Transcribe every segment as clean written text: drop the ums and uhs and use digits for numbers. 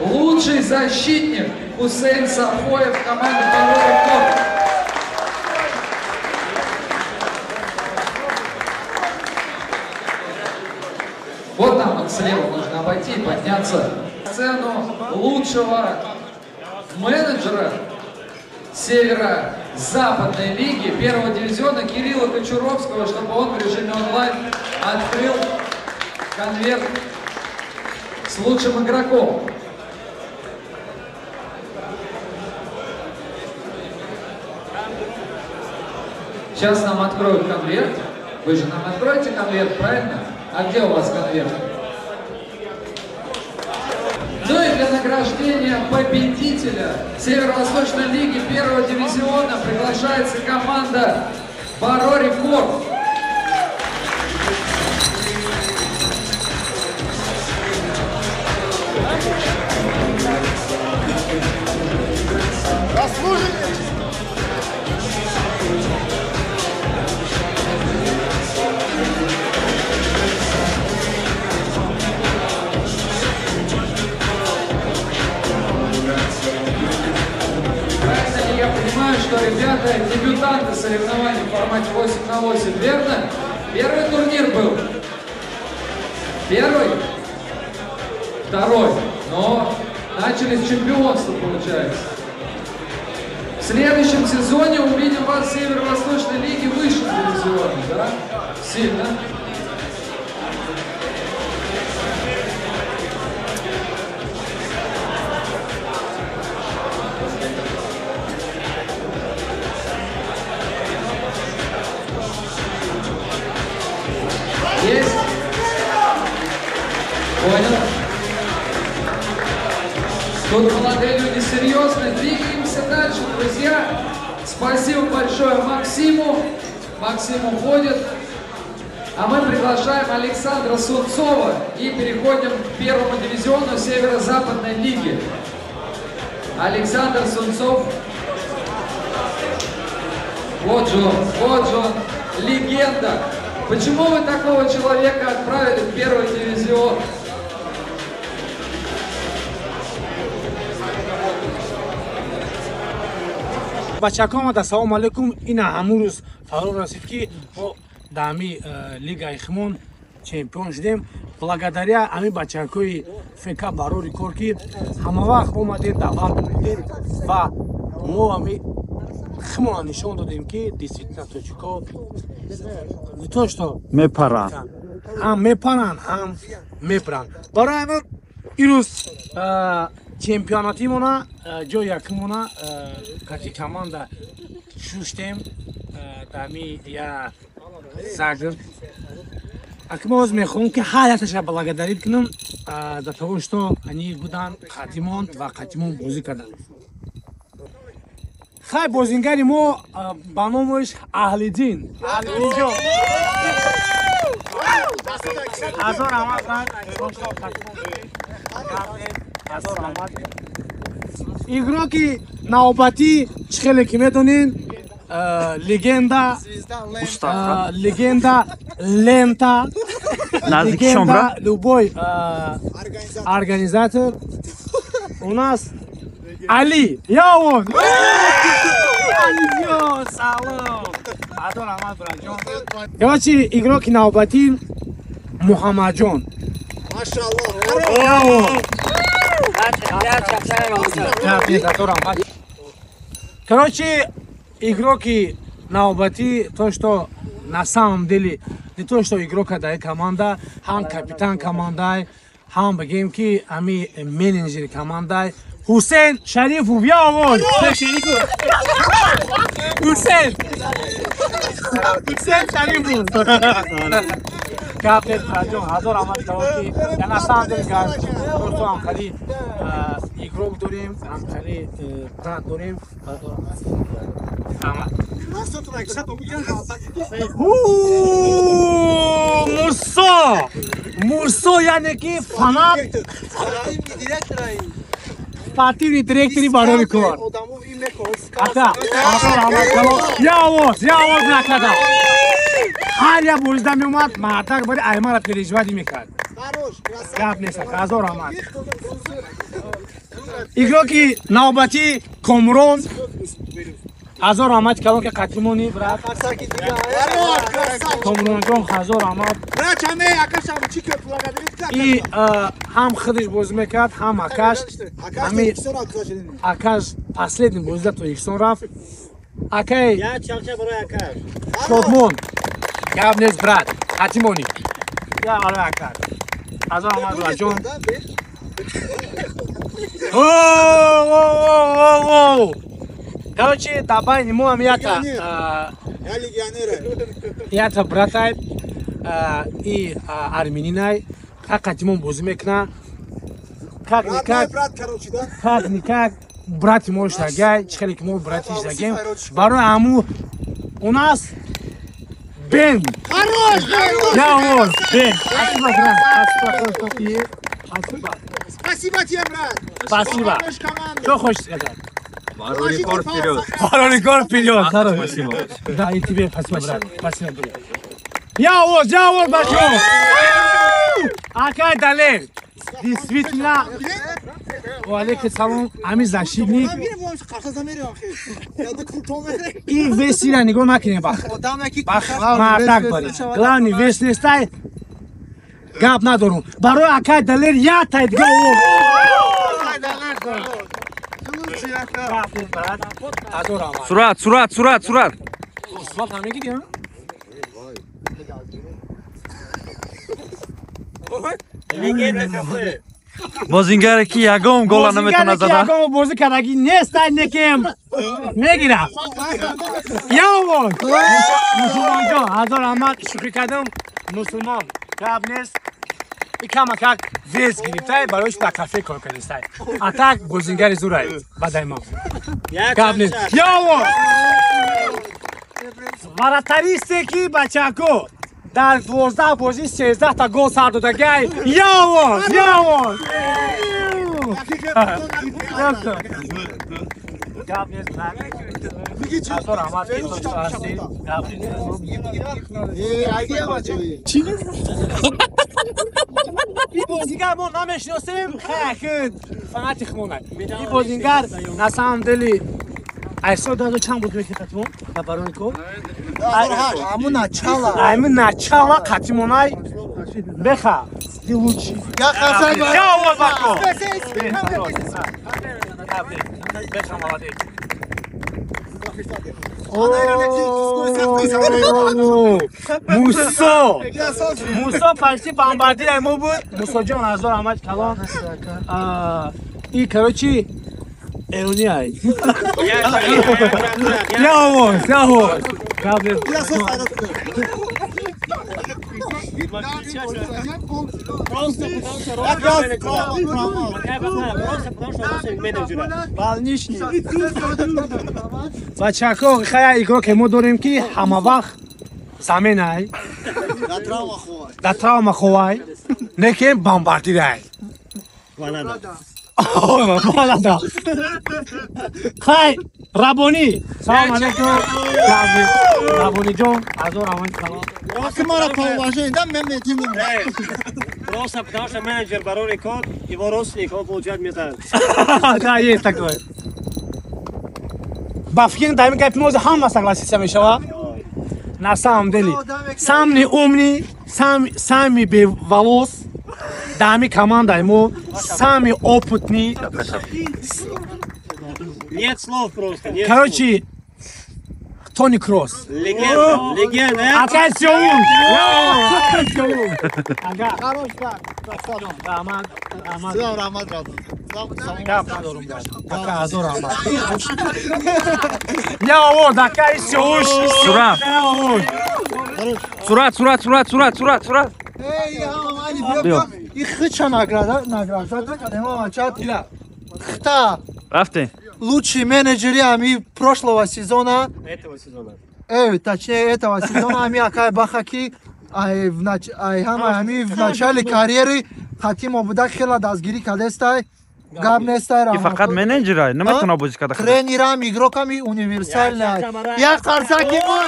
Лучший защитник Хусейн Сафоев, команда Барори Корп. Вот там вот слева нужно обойти и подняться на сцену лучшего менеджера Северо-Западной лиги первого дивизиона Кирилла Кочуровского, чтобы он в режиме онлайн открыл конверт с лучшим игроком. Сейчас нам откроют конверт. Вы же нам откроете конверт, правильно? А где у вас конверт? Ну и для награждения победителя Северо-Восточной лиги первого дивизиона приглашается команда Барори Корп. Заслужили! Я понимаю, что ребята дебютанты соревнований в формате 8 на 8, верно? Первый турнир был. Первый? Второй. Но начали с чемпионства, получается. В следующем сезоне увидим вас в Северо-Восточной лиге высшем дивизионе, да? Сильно. Есть? Понял? Тут молодые люди серьезные. Двигаемся дальше, друзья. Спасибо большое Максиму. Максим уходит. А мы приглашаем Александра Сунцова и переходим к первому дивизиону Северо-Западной лиги. Александр Сунцов. Вот же он, легенда. Почему вы такого человека отправили в первый дивизион? Бачаком, ассалому алайкум. Ина ҳамун рӯз фаро расид, ки мо дар ҳами лигаи химон чемпион шудем. Благодаря ҳами бачакҳои ФК Барори Кор, ки ҳама вақт омадем, даъват додем ва мо ҳами химона нишон додем, ки действительно тоҷико не то что мепаранд, ҳам мепаранд, ҳам мепаранд. Барои ҳамин ирӯз чемпионатимона ҷои якумона кати команда шуштем дами я Загр. Аки мо ҳоз мехоҳем, ки ҳар якташа благодарить кунам за того, что они будан қатимон ва қатимон бозӣ карданд. Хай, бозингари мо ба номаш Аҳлиддин. Аҳлиддинҷон, ҳазор раҳмат, ҳазор раҳмат. Игроки навбатӣ, чӣ хеле ки медонен, легенда, легенда, лента, легенда, любой организатор у нас Али. Я он! Алиҷон, салом! Ҳазор раҳмат, братҷон. Короче, игроки навбатӣ Муҳаммадҷон. Машаллоҳ. Я он! Короче, игроки навбатӣ, то, что на самом деле, не то, что игрока дай команда, ҳам капитан командай, ҳам бигем ки ҳами менеҷери командай Ҳусейн Шарифов. Я овоз! Ҳусейн! Ҳусейн Шарифов! Гап нест, братҷон, ҳазор раҳмат калом, ки я на самом деле просто ҳам хали игрок дорем, ҳам хали брат дорем. Мусо! Мусо, яъне ки фанат, спортивный директори Барори Кор. Ата, ҳазор раҳмат калом. Я овоз, я овоз накардам. Ҳар як бозида меомад, мардак бари аймара переживать мекард. Гап нест, ҳазор раҳмат. Игроки навбатӣ Комрон. Ҳазор раҳмат калон ки қатимони брат. Комронҷон ҳазор раҳмат. И ҳам худаш бозӣ мекард, ҳам акаш. Акаш последний бозида Тоҷикистон рафт. Акай Шодмон. Гап нест брат, қатимони. Я барои акаш. Ҳазор раҳмат братҷон. О! Короче, давай ему амията. Ята братай и армянинай. Как қатимон бозӣ мекуна? Как никак, как никак брати мо шагай, чӣ хеле ки мо брати шагем. Барои ҳаму у нас Бен. Хорош! Я вот, Бен. Спасибо, брат. Спасибо. Спасибо тебе, брат. Спасибо. Что хочешь сказать? Рекорд вперед. Рекорд вперед. Спасибо. Да, и тебе спасибо, брат. Спасибо, брат. Я вот, пошел. Акай Далер. Действительно, алейкум салом, ами защитник. И весила нигоҳ накунем бах. Бах, мардак бари. Главный вес нестай. Гап надорум. Барои Акай Далер я тай дига о. Сурат, сурат, сурат, сурат. Сурат ҳам мегирӣ, ҳа? Бозингаре ки ягон гола наметавонад зада. Ягон бозӣ кардагӣ нестай, некем мегирад. Явон! Мусулмонҷон, ҳазор раҳмат, шӯхӣ кардам. Мусулмон, гап нест. И камакак вес гирифтай, барои дар кафе кор кардистай. А так бозингари зурай бадай мо. Гап нест. Явон! Вратаристе ки бачако дар 12 бозӣ 13 та гол сар додагай. Явон! Явон! Гап нест, брат. Ҳазор раҳмат ки тоҷик ҳастӣ. Гап нест. Ин бозингар мо намешиносем, хайр, фанати хумонай. Ин бозингар на самом деле айсо дадо чанд буд мекунад қатимон ба барои кор? Ҳамун начала. Ҳамун начала қатимонай. Беха, ты лучший. Я овоз бако. Беха, молодец. Мусо! Мусо почти бомбардири мо буд. Мусоҷон ҳазор раҳмат калон. И короче эрони ай. Я овоз, я овоз. Бачако, хая игроке мо дорем ки ҳама вақт заменай. Да травма ховай. Некем бомбардирай. Балада. Хай, Рабонӣ. Салом алейкум. Рабонӣ ҷон, ҳазор раҳмат калон. Просто потому что менеджер барон рекорд, его родственник, он получает медаль. Да, есть такое. Ба фикр дар ин гапи мо ҳама согласиться мешава. На самом деле, самый умный, самый беволос, дами командаи мо, самый опытный. Нет слов просто. Нет. Короче, Тони Кросс. Легенда, легенда. Акай Сеул. Ага. Хорош, брат. Раҳмат, раҳмат. Салом, раҳмат, брат. Гап надорум, брат. Ака, ҳазор раҳмат. Я овоз, акай Сеул. Сурат. Сурат, сурат, сурат, сурат, сурат, сурат. Эй, али, биё. И хича награда, награда кардем, чат. Хта. Рафтем. Лучший менеджер ами прошлого сезона. Этого сезона. Точнее, этого сезона ами Акай Бахаки, ай ҳама ами в начале карьеры хатим обуда хела дастгирӣ кардестай. Гап нестай И фақат менеҷерай, наметавона бозӣ карда. Тренерам, игроками универсальный. Як қарсаки мо.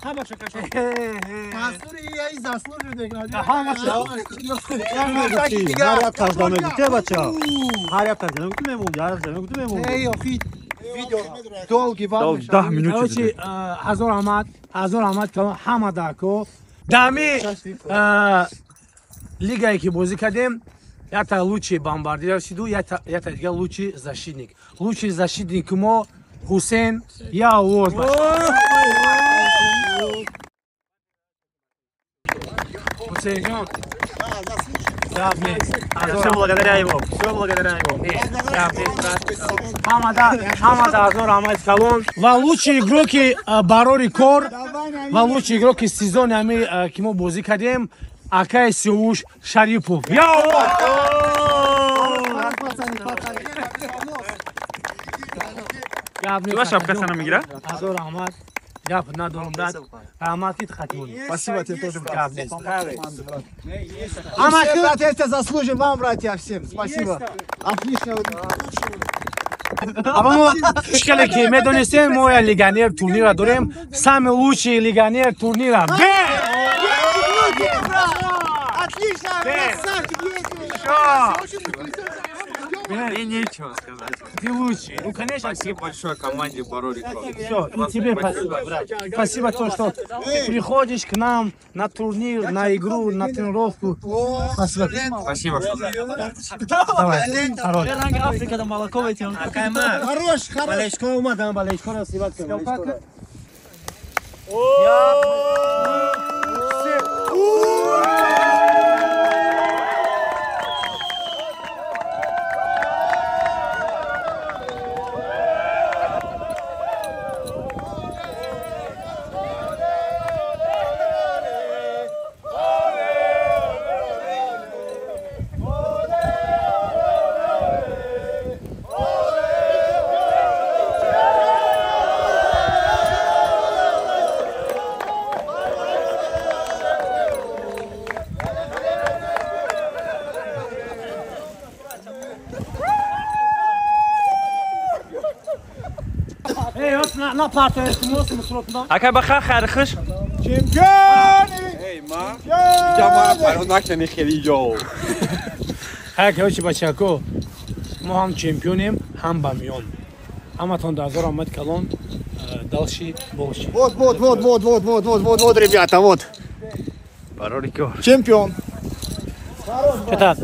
Мансур ей заслуживает. Даҳ минут. Короче, ҳазор аҳмад, ҳазор аҳмад ҳама дако. Дами лигае ки бозӣ кардем, якта лучший бомбардир шиду, якта дига лучший защитник. Лучший защитник мо Ҳусен Явоз. Ҳусейнҷон, все благодаря ему, все благодаря ему. Ҳамада ҳазор раҳмати калон. Ва лучший игроки барори кор ва лучший игроки сезони ҳами ки мо бозӣ кардем, акаи Сиёвуш Шарипов. Явоз! Чува шапкасана мегира? Ҳазор раҳмат. Гап надорам брат. Раҳмат ки хатмон. Спасибо тебе тоже, брат. Все, братья, это заслужим вам, братья, всем. Спасибо. Отлично. Аба мо шкале ки медонистем, мо я легионер турнира дорем. Самый лучший легионер турнира. Отлично, красавчик. Мне нечего сказать. Ты лучший. Ну, конечно. Спасибо большое команде Барори Клуб. Все, и тебе спасибо, брат. Спасибо то, что приходишь к нам на турнир, на игру, на тренировку. Спасибо. Спасибо, что давай. Хорош. Хорош, хорош. Акай баха хайрхуш. Чемпион! Эй, ма. Ҷамоа паро накани хели ҷо. Хай короче бачако, мо ҳам чемпионем, ҳам ба миён. Ҳаматон дар ҳазор омад калон, дальше больше. Вот, вот, вот, вот, вот, вот, вот, вот, вот, ребята, вот. Барори кор. Чемпион. Чата,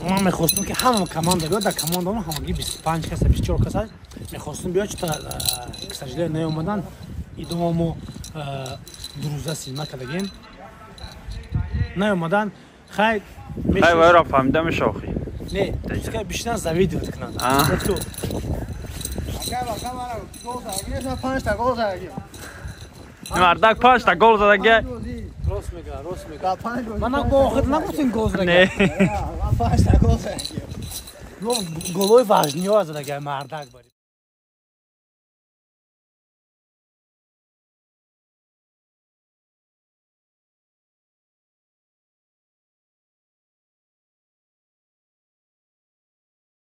ман мехостам ки ҳама команда биёд, дар командамо ҳамагӣ 25 каса, 24 каса мехостам биёд, чата к сожалению наомадан. Идома мо дурӯза силма кардагем. Наомадан, хай хай вайро фаҳмида мешохи. Не, пускай бишинан завидовать кунанд. Мардак панҷта гол задаги. Рост мега, рост мега. Ман бо охир нагуфтем гол задаги. Не. Голои важниҳо задаги мардак бари.